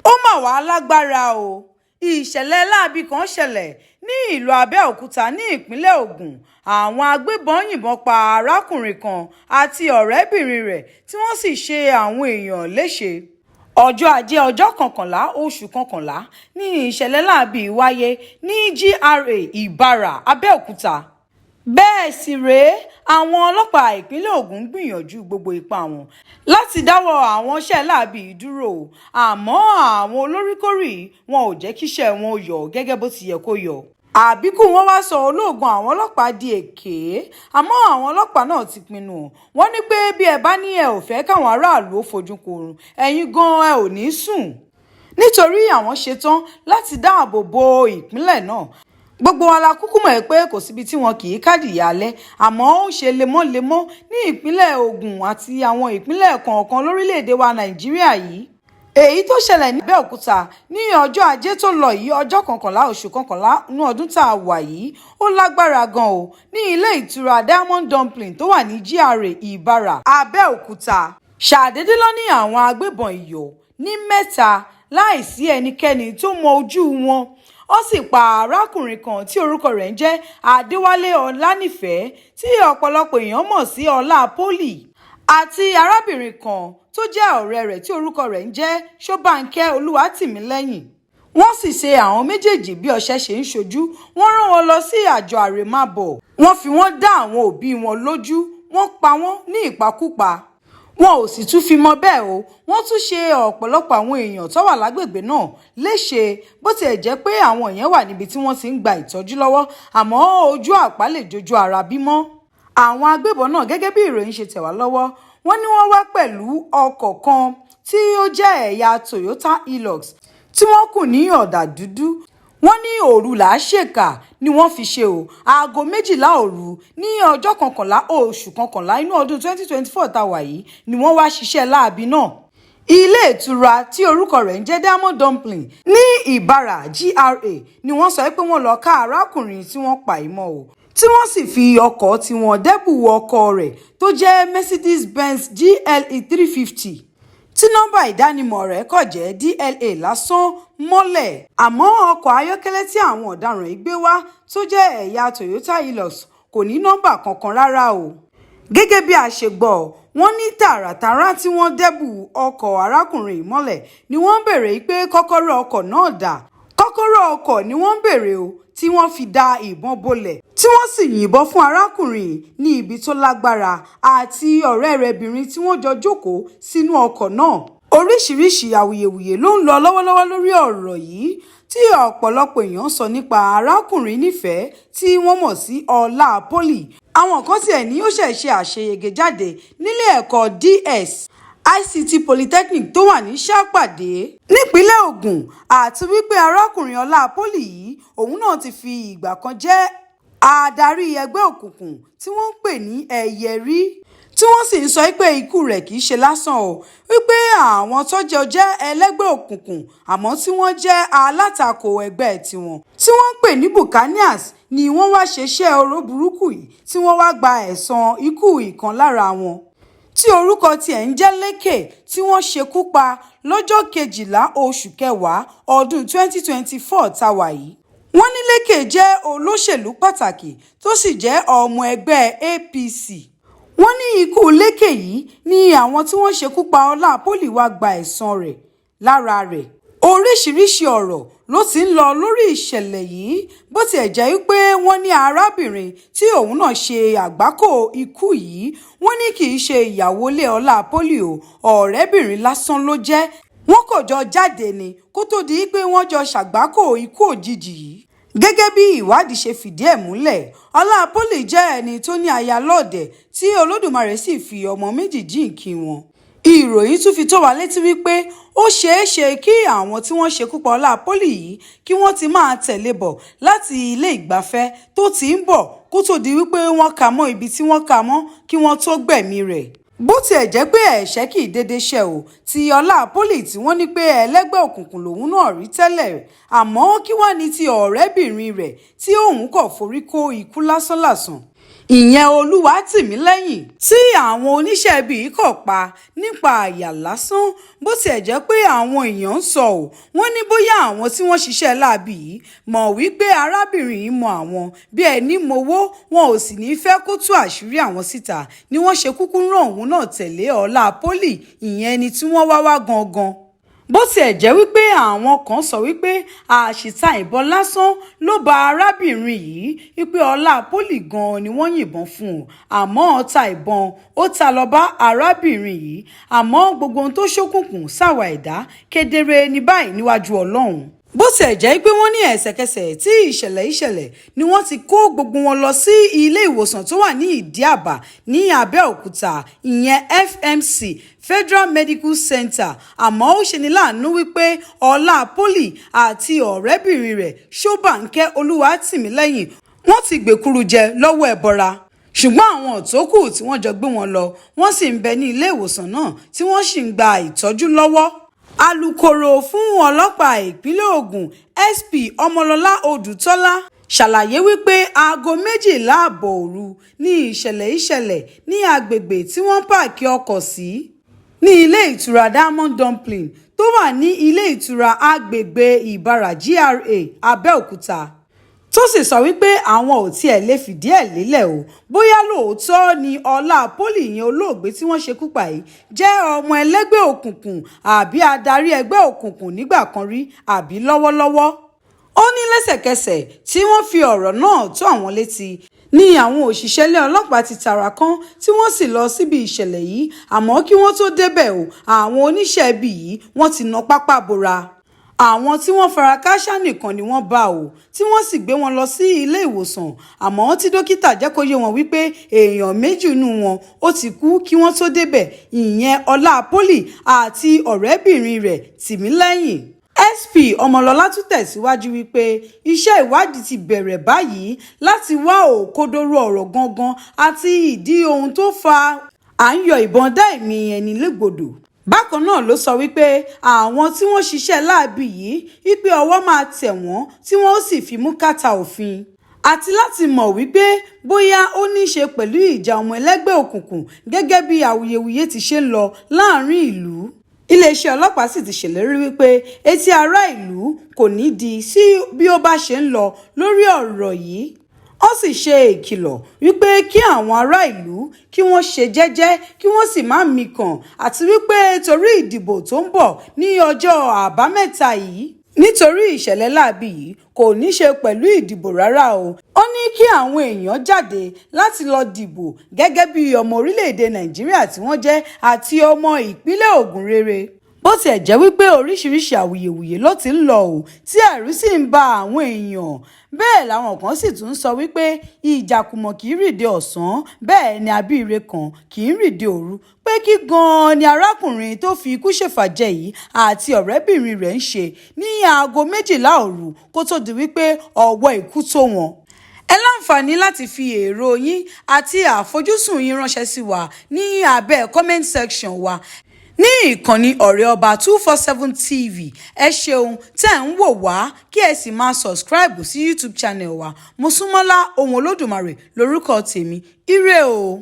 Ó mà wàá lágbára o. Ìṣẹ̀lẹ̀ láabi kan ṣẹlẹ̀ ní ìlú Abẹ́òkúta ní ìpínlẹ̀ Ogun. Àwọn agbébọn yìnbọn pa arákùnrin kan àti ọ̀rẹ́bìnrin rẹ̀, tí wọ́n sì ṣe àwọn èèyàn léṣe. Ọjọ́ Ajé, ọjọ́ 11 oṣù kọkànlá ní ìṣẹ̀lẹ̀ láabi wáyé ní GRA Ìbàrà, Abẹ́òkúta. Bẹ́ẹ̀ sì rèé, àwọn ọlọ́pàá ìpínlẹ̀ Ogun ń gbìyànjú gbogbo ipá wọn láti dáwọ́ àwọn iṣẹ́ láabi yìí dúró, àmọ́ àwọn olóríkórí wọn ò jẹ́ kíṣẹ́ wọn yọ gẹ́gẹ́ bó ti yẹ kó yọ. Àbíkú wọn wàá sọ olóògùn àwọn ọlọ́pàá di èké. Àmọ́ àwọn ọlọ́pàá náà ti pinnu. Wọ́n ní pé bí ẹ bá ní ẹ ò fẹ́ káwọn aráàlú ó fojú korun, ẹ̀yin gan-an ẹ ò ní sùn, nítorí àwọn ṣetán láti dáàbò bo ìpínlẹ̀ náà. Gbogbo wa la kúkú mọ̀ pé kò síbi tí wọn kì í kádìí alẹ́, àmọ́ ó ń ṣe lemọ́lemọ́ ní ìpínlẹ̀ Ogun àti àwọn ìpínlẹ̀ kọ̀ọ̀kan lórílẹ̀‐èdè wa Nàìjíríà yìí. Èyí tó ṣẹlẹ̀ ní Abẹ́òkúta ní ọjọ́ Ajé tó lọ yìí, ọjọ́ 11 oṣù kọkànlá ní ọdún tá a wà yìí, ó lágbára gan o. Ní ilé ìtura Diamond Dumpling tó wà ní GRA Ìbàrà, Abẹ́òkúta, ṣàdédé ló ní àwọn agbébọn iyọ̀ ní mẹ́ta láìsí ẹnikẹ́ni tó mọ ojú wọn. Ó sì pa arákùnrin kan tí orúkọ rẹ̀ ń jẹ́ Adéwálé Ọlánìfẹ́, tí ọ̀pọ̀lọpọ̀ èèyàn mọ̀ sí Ọlá Poli, àti arábìnrin kan tó jẹ́ ọ̀rẹ́ rẹ̀ tí orúkọ rẹ̀ ń jẹ́ Ṣọ́bànkẹ́ Olúwatìmílẹ́yìn. Wọ́n sì ṣe àwọn méjèèjì bí ọṣẹ ṣe ń ṣojú. Wọ́n rán wọn lọ sí àjọ àrèmábọ̀, wọ́n fi wọ́n dá àwọn òbí wọn lójú, wọ́n pa wọ́n ní ìpakúpa. Wọn ò sì tún fi mọ́ bẹ́ẹ̀ o, wọ́n tún ṣe ọ̀pọ̀lọpọ̀ àwọn èèyàn tó wà lágbègbè náà léṣe. Bó tiẹ̀ jẹ́ pé àwọn yẹn wà níbi tí wọ́n ti ń gba ìtọ́jú lọ́wọ́, àmọ́ ojú àpá lè jojú ara bímọ. Àwọn agbébọn náà, gẹ́gẹ́ bí ìròyìn ṣe tẹ̀ wá lọ́wọ́, wọ́n ní wọ́n wá pẹ̀lú ọkọ̀ kan tí ó jẹ́ ẹ̀yà Toyota Hilux tí wọ́n kùn ní ọ̀dà dúdú. Wọ́n ní òru làásèkà ni wọ́n fi ṣe o. Aago 12 òru ní ọjọ́ 11 oṣù kọkànlá inú ọdún 2024 tá a wà yìí ni wọ́n wá ṣiṣẹ́ láabi náà. Ilé ìtura tí orúkọ rẹ̀ ń jẹ́ Diamond Dumpling ní Ìbàrà GRA ni wọ́n sọ pé wọ́n lọ ká arákùnrin tí wọ́n pa ìmọ̀ o, tí wọ́n sì fi ọkọ̀ tiwọn dẹ́bù ọkọ̀ rẹ̀ tó jẹ́ Mercedes-Benz GLE 350 tí nọ́mbà ìdánimọ̀ rẹ̀ kò jẹ́ DLA lásán mọ́lẹ̀. Àmọ́ ọkọ̀ ayọ́kẹ́lẹ́ tí àwọn ọ̀daràn yìí gbé wá tó jẹ́ ẹ̀yà Toyota Hilux kò ní nọ́mbà kankan rárá o. Gẹ́gẹ́ bí a ṣe gbọ́, wọ́n ní tààràtàrà tí wọ́n dẹ́bù ọkọ̀ arákùnrin yìí mọ́lẹ̀ ni wọ́n ń béèrè pé kọ́kọ́rọ́ ọkọ̀ náà dà. Kọ́kọ́rọ́ ọkọ̀ ni wọ́n ń béèrè o, tí wọ́n fi da ìbọn bolẹ̀, tí wọ́n sì yìnbọn fún arákùnrin yìí ní ibi tó lágbára àti ọ̀rẹ́ rẹ̀ bìnrin tí wọ́n jọ jókòó sínú ọkọ̀ náà. Oríṣiríṣiì awuyewuye ló ń lọ lọ́wọ́lọ́wọ́ lórí ọ̀rọ̀ yìí, tí ọ̀pọ̀lọpọ̀ èèyàn sọ nípa arákùnrin Nífẹ̀ẹ́ tí wọ́n mọ̀ sí Ọlá Poli. Àwọn kan tiẹ̀ ní ó ṣẹ̀ ṣe àṣeyege jáde nílé ẹ̀kọ́ DS ICT Polytechnic tó wà ní Ṣàpàdé nípínlẹ̀ Ogun, àti wípé arákùnrin Ọlá Poli yìí, òun náà ti fi ìgbà kan jẹ́ adarí ẹgbẹ́ òkùnkùn tí wọ́n ń pè ní Ẹyẹ rí, tí wọ́n sì ń sọ pé ikú rẹ̀ kì í ṣe lásán o, wípé àwọn tọ́jọ́ jẹ́ ẹlẹ́gbẹ́ òkùnkùn àmọ́ tí wọ́n jẹ́ alátakò ẹgbẹ́ tiwọn tí wọ́n ń pè ní Buccaneers ni wọ́n wá ṣeṣẹ́ oró burúkú yìí, tí wọ́n wáá gba ẹ̀san ikú ìkan lára wọn tí orúkọ tiẹ̀ ń jẹ́ Lékè, tí wọ́n ṣekú pa lọ́jọ́ 12 oṣù kẹwàá ọdún 2024 tá a wà yìí. Wọ́n ní Lékè jẹ́ olóṣèlú pàtàkì tó sì jẹ́ ọmọ ẹgbẹ́ APC. Wọ́n ní ikú Lékè yìí ni àwọn tí wọ́n ṣekú pa Ọlá Poli wàá gba ẹ̀san rẹ̀ lára rẹ̀. Oríṣiríṣiì ọ̀rọ̀ ló ti ń lọ lórí ìṣẹ̀lẹ̀ yìí. Bó tiẹ̀ jẹ́ pé wọ́n ní arábìnrin tí òun náà ṣe àgbákò ikú yìí, wọ́n ní kì í ṣe ìyàwó ilé Ọlá Poli o, ọ̀rẹ́bìnrin lásán ló jẹ́. Wọ́n kò jọ jáde ní kó tóó di pé wọ́n jọ ṣàgbákò ikú òjijì yìí. Gẹ́gẹ́ bí ìwádìí ṣe fìdí ẹ̀ múlẹ̀, Ọlá Poli jẹ́ ẹni tó ní aya lọ́ọ̀dẹ̀, tí Olódùmarè sì fi ọmọ méjì jíǹkí wọn. Ìròyìn tún fi tó wa létí wípé ó ṣeé ṣe kí àwọn tí wọ́n ṣekú pa Ọlá Poli yìí kí wọ́n ti máa tẹ̀lé bọ̀ láti ilé ìgbafẹ́ tó ti ń bọ̀ kó tóó di wípé wọ́n kà mọ́ ibi tí wọ́n kà mọ́ kí wọ́n tóó gbẹ̀mí rẹ̀. Bó tiẹ̀ jẹ́ pé ẹ̀ṣẹ̀ kì í dédé ṣe o, ti Ọlá Poli tí wọ́n ní pé ẹlẹ́gbẹ́ òkùnkùn lòun náà rí tẹ́lẹ̀, àmọ́ kí wàá ní ti ọ̀rẹ́bìnrin rẹ̀ tí òun kò forí kó ikú lásánlàsàn? Ìyẹn Olúwatìmílẹ́yìn tí àwọn oníṣẹ́ ibi yìí kàn pa nípa àyà lásán. Bó tiẹ̀ jẹ́ pé àwọn èèyàn ń sọ ọ́, wọ́n ní bóyá àwọn tí wọ́n ṣiṣẹ́ láabi yìí mọ̀ wípé arábìnrin yìí mọ àwọn bí ẹni mowó, wọn ò sì ní í fẹ́ kó tú àṣírí àwọn síta ni wọ́n ṣe kúkú rán òun náà tẹ̀lé Ọlá Poli, ìyẹn ẹni tí wọ́n wá wá gangan. Bó tiẹ̀ jẹ́ wípé àwọn kan sọ wípé àṣìta ìbọn lásán ló bá arábìnrin yìí, wípé Ọlá Poli gan-an ni wọ́n yìnbọn fún un, àmọ́ ọta ìbọn ó ta lọ bá arábìnrin yìí. Àmọ́ gbogbo ohun tó ṣókùnkùn sáwà ẹ̀dá kedere ní báyìí níwájú Ọlọ́run. Bó tiẹ̀ jẹ́ pé wọ́n ní ẹsẹ̀kẹsẹ̀ tí ìṣẹ̀lẹ̀ ìṣẹ̀lẹ̀ ni wọ́n ti kó gbogbo wọn lọ sí ilé ìwòsàn tó wà ní Ìdí-Àbá ní Abẹ́òkúta, ìyẹn FMC, Federal Medical Center. Àmọ́ ó ṣeni láàánú wípé Ọlá Poli àti ọ̀rẹ́bìnrin rẹ̀ Ṣọ́bànkẹ́ Olúwatìmílẹ́yìn wọ́n ti gbèkúrú jẹ lọ́wọ́ ẹbọra, ṣùgbọ́n àwọn tó kù tí wọ́n jọ gbé wọn lọ, wọ́n sì ń bẹ ní ilé ìwòsàn náà tí wọ́n sì ń gba ìtọ́jú lọ́wọ́. Alūkkóró fún ọlọ́pàá ìpínlẹ̀ Ògùn, SP Ọmọlọ́lá Odùtọ́lá, ṣàlàyé wípé aago 12 ààbọ̀ òru ní ìṣẹ̀lẹ̀ ìṣẹ̀lẹ̀ ní agbègbè tí wọ́n páàkì ọkọ̀ sí ní ilé ìtura Diamond Dumpling tó wà ní ilé ìtura àgbègbè Ìbàrà GRA, Abẹ́òkúta, tó sì sọ wípé àwọn ò tiẹ̀ lè fìdí ẹ̀ lélẹ̀ o bóyá lóòótọ́ ni Ọlá Poli, ìyẹn olóògbé tí wọ́n ṣekú pa yìí, jẹ́ ọmọ ẹlẹ́gbẹ́ òkùnkùn àbí adarí ẹgbẹ́ òkùnkùn nígbà kan rí àbí lọ́wọ́lọ́wọ́. Ó ní lẹ́sẹ̀kẹsẹ̀ tí wọ́n fi ọ̀rọ̀ náà tó àwọn létí ní àwọn òṣìṣẹ́ ilé ọlọ́pàá ti tara kan tí wọ́n sì lọ síbi ìṣẹ̀lẹ̀ yìí. Àmọ́ kí wọ́n tó débẹ̀ o, àwọn oníṣẹ́ ibi yìí wọ́n ti na pápá bora. Àwọn tí wọ́n fara kááṣá nìkan ni wọ́n bá o, tí wọ́n sì gbé wọn lọ sí ilé ìwòsàn, àmọ́ tí dókítà jẹ́ kó yé wọn wípé èèyàn méjì nínú wọn ó ti kú kí wọ́n tó débẹ̀, ìyẹn Ọlá Poli àti ọ̀rẹ́bìnrin rẹ̀ Tìmílẹ́yìn. SP Ọmọlọ́lá tún tẹ̀síwájú wípé iṣẹ́ ìwádìí ti bẹ̀rẹ̀ báyìí láti wá òkodoro ọ̀rọ̀ gangan àti ìdí ohun tó fa à ń yọ ìbọn dá ẹ̀mí ẹni légbodò. Bákan náà ló sọ wípé àwọn tí wọ́n ṣiṣẹ́ láabi yìí, wípé ọwọ́ máa tẹ̀ wọ́n tí wọ́n ó sì fimú kàtà òfin, àti láti mọ̀ wípé bóyá ó ní í ṣe pẹ̀lú ìjà ọmọ ẹlẹ́gbẹ́ òkùnkùn gẹ́gẹ́ bí awuyewuye ti ṣe ń lọ láàrin ìlú. Iléeṣẹ́ ọlọ́pàá sì ti ṣèlérí wípé etí ará ìlú kò ní di sí bí ó bá ṣe ń lọ lórí ọ̀rọ̀ yìí. Ó sì ṣe ìkìlọ̀ wípé kí àwọn ará ìlú kí wọ́n ṣe jẹ́jẹ́, kí wọ́n sì má mikàn, àti wípé torí ìdìbò tó ń bọ̀ ní ọjọ́ Àbámẹ́ta yìí, nítorí ìṣẹ̀lẹ̀ láabi yìí kò ní ṣe pẹ̀lú ìdìbò rárá o. Ó ní kí àwọn èèyàn jáde láti lọ dìbò gẹ́gẹ́ bí ọmọ orílẹ̀-èdè Nàìjíríà tí wọ́n jẹ́ àti ọmọ ìpínlẹ̀ Ògùn rere. Bó tiẹ̀ jẹ́ wípé oríṣiríṣi awuyewuye ló ti ń lọ ò, tí ẹ̀rù sì ń ba àwọn èèyàn, bẹ́ẹ̀ làwọn kan sì tún ń sọ wípé ìjàkùmọ̀ kì í rìnde ọ̀sán, bẹ́ẹ̀ ni abíire kan kì í rìnde òru, pé kí gan-an ni arákùnrin tó fi ikú ṣèfàjẹ́ yìí àti ọ̀rẹ́bìnrin rẹ̀ ń ṣe ní aago 12 òru kó tó di wípé ọwọ́ ikú tó wọn. Ẹ láǹfààní láti fi èrò yín àti àfojúsùn yín ránṣẹ́ sí wa ní abẹ́ comment section wa ní ìkànnì Ọ̀rẹ́ Ọba 247 TV. Ẹ ṣeun tẹ́ ń wò wá, kí ẹ sì máa subscribe sí YouTube channel wa. Mosúnmọ́lá Ohun Olódùmarè lórúkọ tèmi. Ire o.